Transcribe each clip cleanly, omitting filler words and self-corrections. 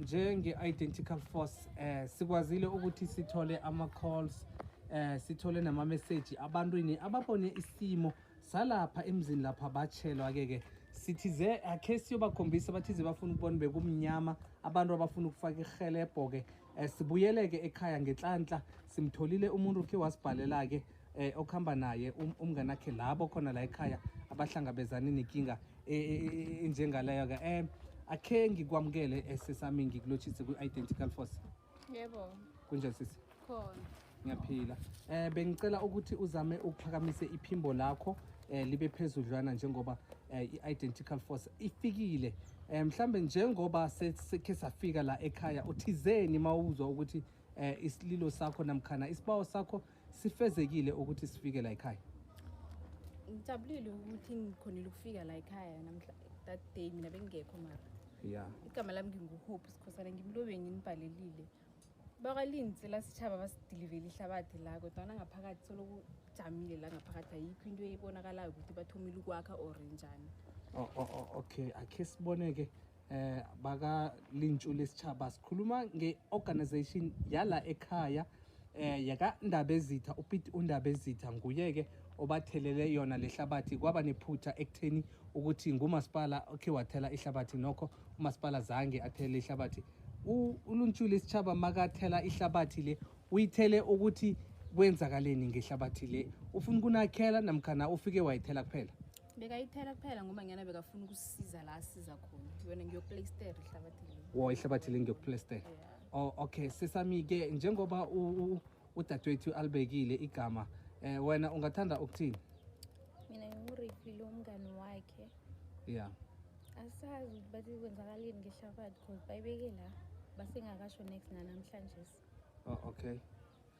Njenge-Identical Force, sikwazile ukuthi sithole ama-calls, sithole nama-message abantwini ababone isimo salapha emzini lapha batshelwa-ke ke sithize akhe siyobakhombisa, bathize bafuna ukubona bekumnyama, abantu abafuna ukufaka ihelebho-ke. Sibuyele-ke ekhaya ngenhlanhla simtholile umuntu khe wasibhalela-ke, okuhamba naye umnganakhe labo khona la ekhaya abahlangabezane nenkinga enjengaleyo-ke. Akhe ngikwamukele, sesami, ngikulotshise kwi-Identical Force. Yebo. Kunjani, sisi? Khona. Ngiyaphila. Bengicela ukuthi uzame ukuphakamise iphimbo lakho, libe phezudlwana, njengoba i-Identical Force ifikile. Mhlambe njengoba sekhe safika la ekhaya, uthizeni mawuzwa ukuthi isililo sakho namkhana isibawo sakho sifezekile ukuthi sifike la ekhaya? Ngijabulile ukuthi ngikhonile ukufika la ekhaya namhla. That day mina bengingekho, mara igama lami nginguHope Sikhosana, ngimlobe nginibhalelile. Bakalinzi la sitshaba basidilivele ihlabathi la, kodwana ngaphakathi soloku kujamile la ngaphakathi, ayikho into ebonakalayo ukuthi bathomile ukwakha or njani. Oh, okay, akhe sibone-ke. Baka Lintshu Lesitshaba, sikhuluma nge-organization yala ekhaya yaka Ndabezitha. uPete uNdabezitha nguye-ke obathelele yona lehlabathi. Kwaba nephutha ekutheni ukuthi ngumasipala okhe wathela ihlabathi, nokho umasipala zange athele ihlabathi. ULuntshu Lesitshaba makathela ihlabathi le, uyithele ukuthi kwenzakaleni ngehlabathi le? Ufuna ukunakhela namkhana ufike wayithela kuphela? Bekayithela kuphela ngoba ngiyana bekafuna ukusisiza la asiza khona. Yona ngiyoplaster ihlabathi le. Wo, ihlabathi le ngiyokuplaster? Yeah. Oh, okay, sesami-ke, njengoba udadewethu alibekile igama, wena ungathanda ukuthini? Mina ngingurefile, umngani wakhe. Asazi ukuthi bathi kwenzakaleni ngehlabathi, cause bayibeke la basengakasho next nanamhlanje. Oh, okay.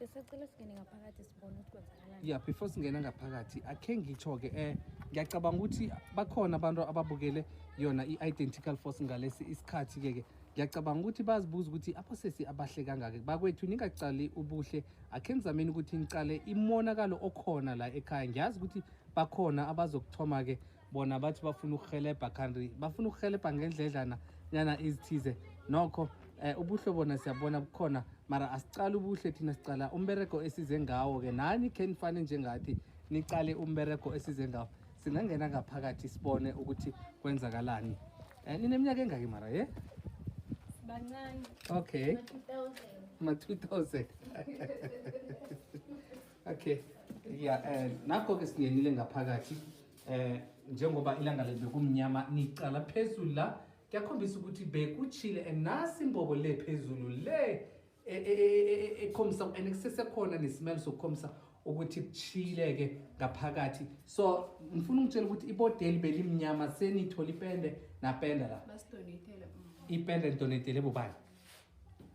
Besacela singene ngaphakathi sibone ukuthi kwenzakalani. Yeah, before singena ngaphakathi, akhe ngitsho-ke, ngiyacabanga ukuthi bakhona abantu ababukele yona i-Identical Force ngalesi isikhathi-ke ke ngiyacabanga ukuthi bazibuza ukuthi abosesi abahle kangaka bakwethu, ningacali ubuhle, akhe nizameni ukuthi nicale imonakalo okhona la ekhaya. Ngiyazi ukuthi bakhona abazokuthoma-ke bona bathi bafuna ukuhelebha, kanti bafuna ukuhelebha ngendledlana nyana ezithize. Nokho ubuhle bona siyabona bukhona, mara asicali ubuhle thina, sicala umberego esize ngawo-ke. Nani khe nifane njengathi, nicale umberego esize ngawo. Singangena ngaphakathi sibone ukuthi kwenzakalani. Nineminyaka engaki mara ye? Bancane. Okay. Ma-2000. Ma-2000, okay. Ya, nakho-ke singenile ngaphakathi. Njengoba ilanga leli bekumnyama, nicala phezulu la, kuyakhombisa ukuthi bekutshile, and nasi imbobo le phezulu le ekhombisa and kusesekhona nesimelo sokukhombisa ukuthi kuchile-ke ngaphakathi. So ngifuna ungitshela ukuthi ibodeli belimnyama, senithole ipende napenda la? Basidonatele. Ipende nidonatele bobani?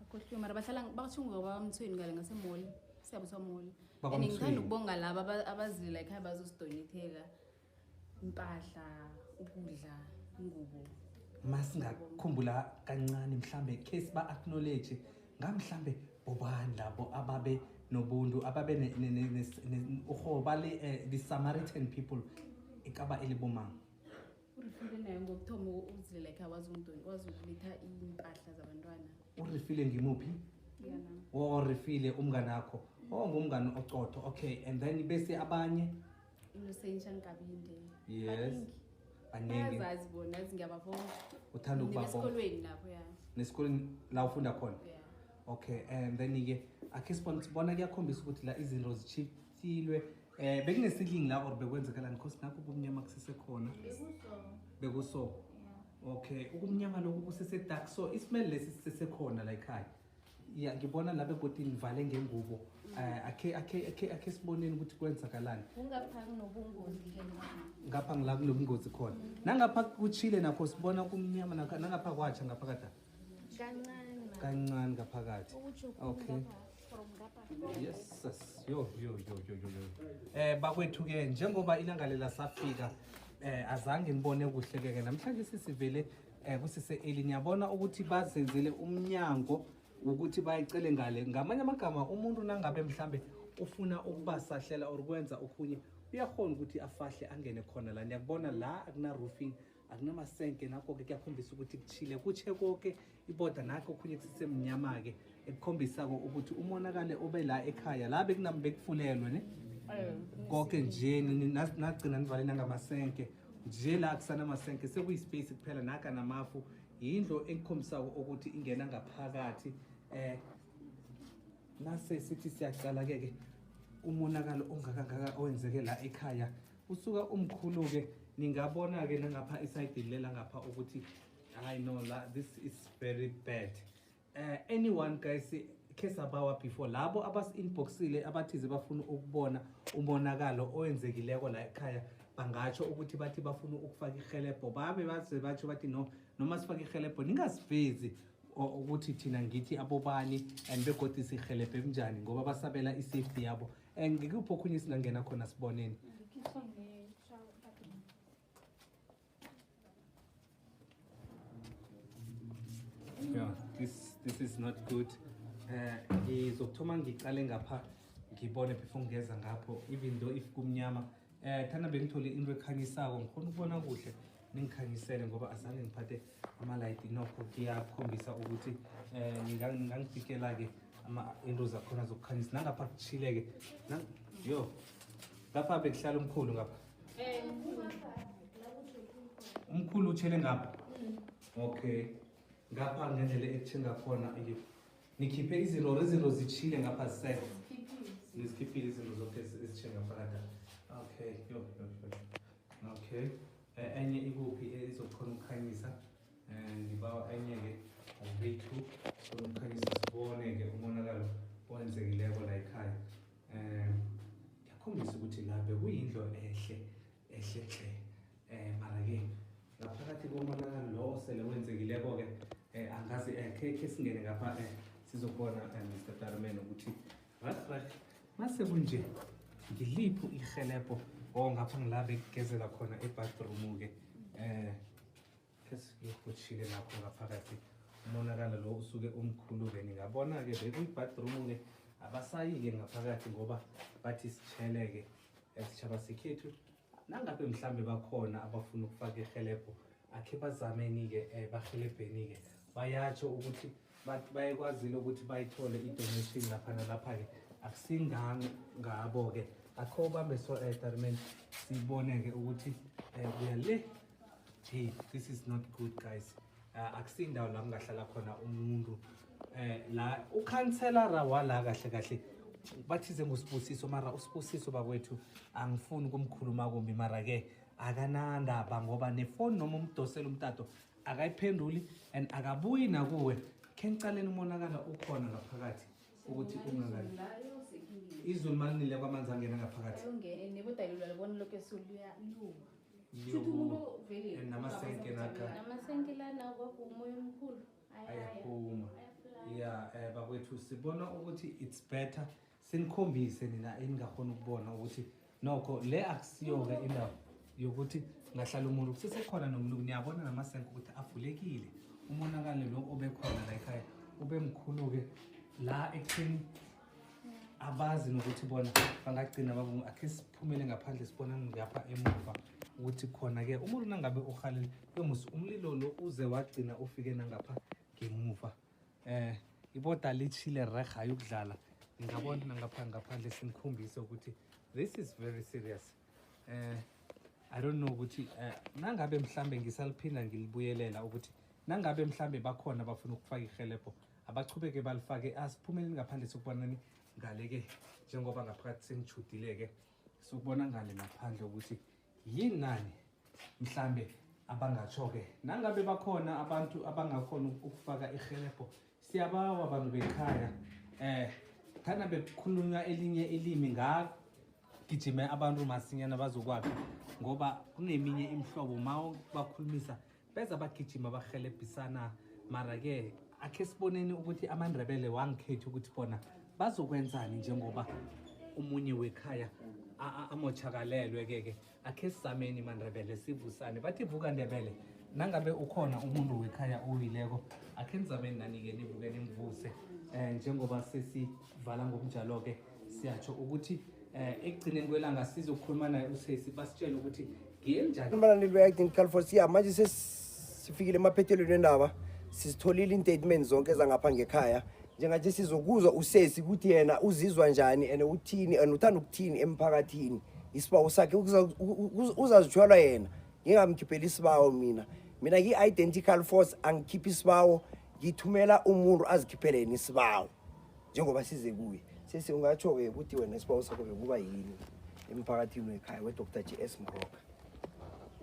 Akhohliwe, mara bahlala batho ngokwamthweni ngale ngase-mall, Siyabuswa Mall. And Bakwamthweni. ngithanda ukubonga laba abazile ekhaya bazosidonatela impahla, ukudla, ingubo. Masingakhumbula kancane, mhlambe khe siba-acknowledge ngamhlambe bobani labo ababe nobuntu, ababe urhoba le, the Samaritan people, ekaba elibomang? Urifile naye ngokuthoma uzile ekhaya wazokuletha iy'mpahla zabantwana. Urifile ngimuphi? Yana. Orifile umnganakho? Oh, ngumngani ocotho. Okay, and then bese abanye? Innocentia Nkabinde. Baningi. Bayazazi bona, yazi ngiyababonga. Uthanda ukubabonga. Nesikolweni lapho, ya. Nesikolweni la ufunda khona? Yeah. Okay, and then-ke akhe sibone, sibona kuyakhombisa ukuthi la izinto zitshithilwe. Bekunesilingi la or bekwenzekalani? Cause nakho kumnyama kusesekhona. Bekuso. Okay, ukumnyama lokhu kusese-dark, so i-smell lesi sisesekhona la ekhaya. Ya, ngibona la begodi nivale ngengubo. Akhe siboneni ukuthi kwenzakalani. Kungapha kunobungozi-ke. Ngapha ngila kunobungozi khona, nangapha kutshile nakho, sibona kumnyama nangapha kwatsha ngaphakathi. Kancane ma. Kancane ngaphakathi. Ukutsho. Okay. From ngapha. Yes sis. Yo yo yo yo yo yo, bakwethu ke, njengoba ilanga lela safika, azange nibone kuhle ke namhlanje sisivele kusise early. Niyabona ukuthi bazenzele umnyango ukuthi bayicele ngale. Ngamanye amagama, umuntu nangabe mhlambe ufuna ukubasahlela or kwenza okhunye, uyakhona ukuthi afahle angene khona la. Niyakubona la akuna roofing. Akunamasenke nakho-ke kuyakhombisa ukuthi kuchile kutshe konke iboda nakho okhunye kusisemnyama-ke ekukhombisako ukuthi umonakale obe la ekhaya la bekufulelwe ne konke nje nagcina nivale nangamasenke nje la kusanamasenke sekuyispace kuphela naka namafu yindlu ekukhombisako ukuthi ingena ngaphakathi. Nase sithi siyaqala-ke ke umonakalo ongakangaka owenzeke la ekhaya usuka umkhulu-ke. Ningabona-ke nangapha isayidini lela ngapha ukuthi hayi no la this is very bad. Anyone guys khe sabawa before labo abasi-inboxile abathize bafuna ukubona umonakalo owenzekileko la ekhaya bangatsho ukuthi bathi bafuna ukufaka ihelebho babe baze batsho bathi no noma sifake ihelebho ningasivezi ukuthi thina ngithi abobani and begodi sihelebhe kunjani ngoba basabela i-safety yabo. And ngikuphi okhunye singangena khona siboneni? Yeah, this is not good. Ngizokuthoma ngiqale ngapha ngibone before ngeza ngapho even though if kumnyama. Thana bengithole into ekhanyisako ngikhona ukubona kuhle ningikhanyisele ngoba azange ngiphathe ama-light nokho kuyakhombisa ukuthi ningangifikela-ke into zakhona zokukhanyisa. Nangapha kuchile-ke yo ngapha bekuhlala umkhulu ngapha. Umkhulu utshele ngapha. Okay. Ngapha ngendlela ekuthenga khona iyo. Nikhiphe izinto zichile ngapha zisekho. Nizikhiphile izinto zonke ezitshe ngaphakathi. Okay, yo. Okay. Enye ikuphi ezokhona ukukhanyisa? Ngibawa enye-ke azibe-two khona ukukhanyisa sibone-ke umonakalo owenzekileko la ekhaya. Ngiyakhombisa ukuthi la bekuyindlu ehle ehle hle. Mara-ke ngaphakathi komonakalo lo osele wenzekileko-ke angazi khe singene ngapha sizokubona Mr. Darman ukuthi right mase kunje ngiliphi ihelebho ngapha ngila bekugezela khona ebathroom-ke. Khe lapho ngaphakathi umonakalo lo usuke umkhulu-ke. Ningabona-ke bekuyi-bathroom-ke abasayi-ke ngaphakathi ngoba bathi sitsheleke sitshaba sekhethu. Nangabe mhlambe bakhona abafuna ukufaka ihelebho akhe bazameni-ke bahelebheni-ke bayatsho ukuthi bayekwazile ukuthi bayithole i-donation lapha nalapha-ke akusingangabo-ke. Akho ubambe so Darman sibone-ke ukuthi uya le. Hey, this is not good guys. Akusindawo la kungahlala khona umuntu. La ukhanselara wala kahle kahle bathize nguSibusiso mara uSibusiso bakwethu angifuni ukumkhuluma kumbi mara ke akanandaba ngoba nefoni noma umdosela umtato akayiphenduli and akabuyi nakuwe. Khe ngicaleni umonakalo ukhona ngaphakathi ukuthi ungakali. Izulu malinile kwamanzi angena ngaphakathi. Namasenke nakha. Namasenke lana kwakumoya omkhulu. Ayaphuma. Yeah, bakwethu sibona ukuthi it's better sinikhombise nina eningakhona ukubona ukuthi nokho le akusiyo-ke indawo yokuthi ngahlala umuntu kusesekhona nomlungu. Niyabona namasenke ukuthi avulekile. Umonakalo lo obekhona la ekhaya ube mkhulu-ke la ekutheni abazi nokuthi bona bangagcina babu. Akhe siphumele ngaphandle sibona ngapha emuva ukuthi khona-ke umuntu nangabe uhalele yomusi umlilo lo uze wagcina ufike nangapha ngemuva. Iboda litshile reha yokudlala. Ngingabona nangapha ngaphandle sinikhombise ukuthi this is very serious. I don't know ukuthi nangabe mhlambe ngisaliphinda ngilibuyelela ukuthi nangabe mhlambe bakhona bafuna ukufaka ihelebho abachubeke balifake. Asiphumeleni ngaphandle sokubonani ngale-ke njengoba ngaphakathi sengijudile-ke sokubona ngale ngaphandle ukuthi yini nani mhlambe abangatsho-ke. Nangabe bakhona abantu abangakhona ukufaka ihelebho siyabawa abantu bekhaya. Thana bekukhulunywa elinye ilimi ngagijime abantu masinyana bazokwakha ngoba kuneminye imihlobo ma bakhulumisa beza bagijima bahelebhisana. Mara-ke akhe siboneni ukuthi amaNdebele wangikhetha ukuthi bona bazokwenzani njengoba omunye wekhaya amotshakalelwe-ke-ke. Akhe sizameni maNdebele sivusane. Bathi vuka Ndebele. Nangabe ukhona umuntu wekhaya owileko akhe nizameni nani-ke nivuke nimvuse. Njengoba sesivala ngokunjalo-ke siyatsho ukuthi ekugcineni kwelanga sizokhuluma naye usesi basitshele ukuthi Ngiyenjani? Balandeli be-Identical Force, ya, manje sesifikile emaphethelweni wendaba. Sizitholile iintatement zonke zangapha ngekhaya. Njenganje sizokuzwa usesi ukuthi yena uzizwa njani and uthini and uthanda ukuthini emphakathini. Isibawo sakhe uzazitshwelwa yena, ngingamkhipheli isibawo mina. Mina ngiyi-Identical Force, angikhiphi isibawo, ngithumela umuntu azikhiphele yena isibawo njengoba size kuye. Sesi, ungatsho-ke ukuthi wena isibawo sakho bekuba yini emphakathini wekhaya we-Dr J S Moroka?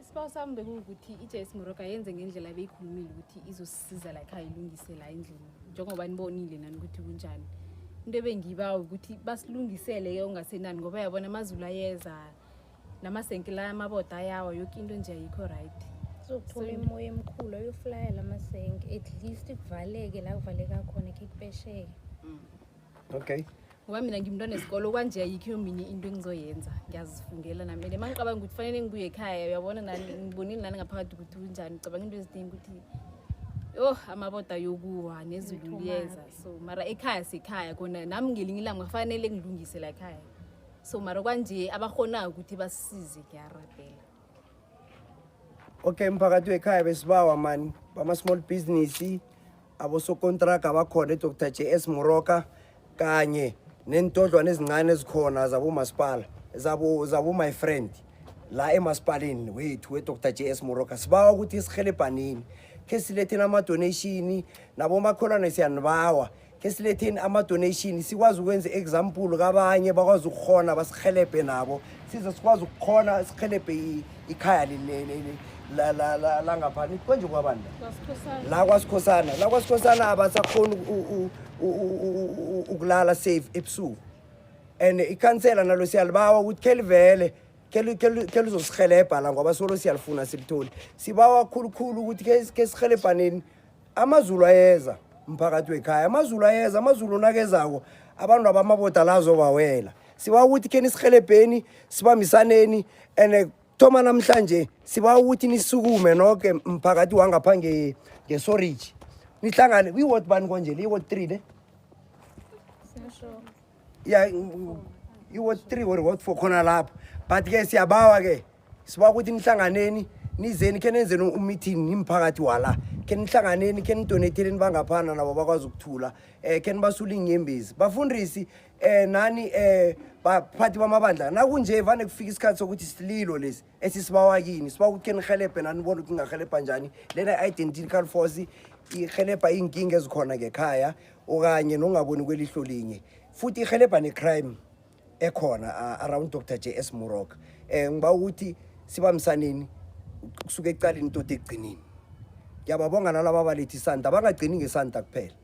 Isibawo sami bekuwukuthi i-JS Moroka yenze ngendlela ebeyikhulumile ukuthi izosisiza la ekhaya, ilungise la endlini, njengoba nibonile nani ukuthi kunjani. Into ebengiyibawa ukuthi basilungisele-ke ungasenani, ngoba yabona amazulu ayeza, namasenke la amaboda ayawa, yoke into nje ayikho right. Kuzokuthoma imoya emikhulu, ayoflayela amasenke. At least kuvaleke la kuvaleka khona, khe kupesheke. Ngoba mina ngimntwana esikolo kwanje, ayikho minye into engizoyenza, ngiyazifundela nami. And uma ngicabanga ukuthi kufanele ngibuye ekhaya, uyabona nani, ngibonile nani ngaphakathi ukuthi kunjani. Ngicabanga into eziningi ukuthi yo amaboda yokuwa nezulu liyeza. So mara ekhaya sekhaya kona, nami ngelinye ilanga kufanele ngilungise la ekhaya. So mara kwanje abahonayo ukuthi basisize, ngiyarabhela. Okay, mphakathi wekhaya, besibawa mani bama-small business, abosokontraka abakhona e-Dr J S Moroka kanye neentodlwana ezincane ezikhona zabomasipala, zabo my friend la emasipaleni wethu we-Dr J S Moroka, sibawa ukuthi sihelebhaneni, khe siletheni ama-donation. Nabomakholwane, siyanibawa, khe siletheni ama-donation, sikwazi ukwenza i-example kabanye bakwazi ukukhona basihelebhe nabo, size sikwazi ukukhona sihelebhe ikhaya langapha. Konje kwabani la? La kwaSikhosana, la kwaSikhosana abasakhoni ukulala safe ebusuku. And ikhansela nalo siyalibawa ukuthi khe livele, khe lizosihelebha la, ngoba solo siyalifuna silitholi. Sibawa khulukhulu ukuthi khe sihelebhaneni. Amazulu ayeza, mphakathi wekhaya, amazulu ayeza. Amazulu nakezako, abantu abamaboda la azobawela. Sibawa ukuthi khe nisihelebheni, sibambisaneni. And thoma namhlanje, sibawa ukuthi nisukume noke mphakathi wangapha ngesoriji, nihlangane kwi-ward bani konje le? I-ward 3 ne? Sasho. Ya, i-ward 3 or ward 4 khona lapho. But ke siyabawa ke, sibawa ukuthi nihlanganeni, nizeni, khe nenzeni umeeting nimphakathi wala, khe nihlanganeni, khe nidonateleni bangaphana nabo bakwazi ukuthula, khe nibasula iinyembezi. Bafundisi nani baphathi bamabandla, nakunje vane kufika isikhathi sokuthi sililo lesi esisibawa kini. Sibawa ukuthi khe nihelebhe nani, nibone ukuthi ningahelebha njani. Lena i-Identical Force ihelebha iinkinga ezikhona ngekhaya okanye nongaboni kwelihlo linye, futhi ihelebha ne-crime ekhona around Dr J S Moroka. Ngiba ukuthi sibambisaneni kusuka ekucaleni toti ekugcineni. Ngiyababonga nalaba abalethi isanta, bangagcini ngesanta kuphela.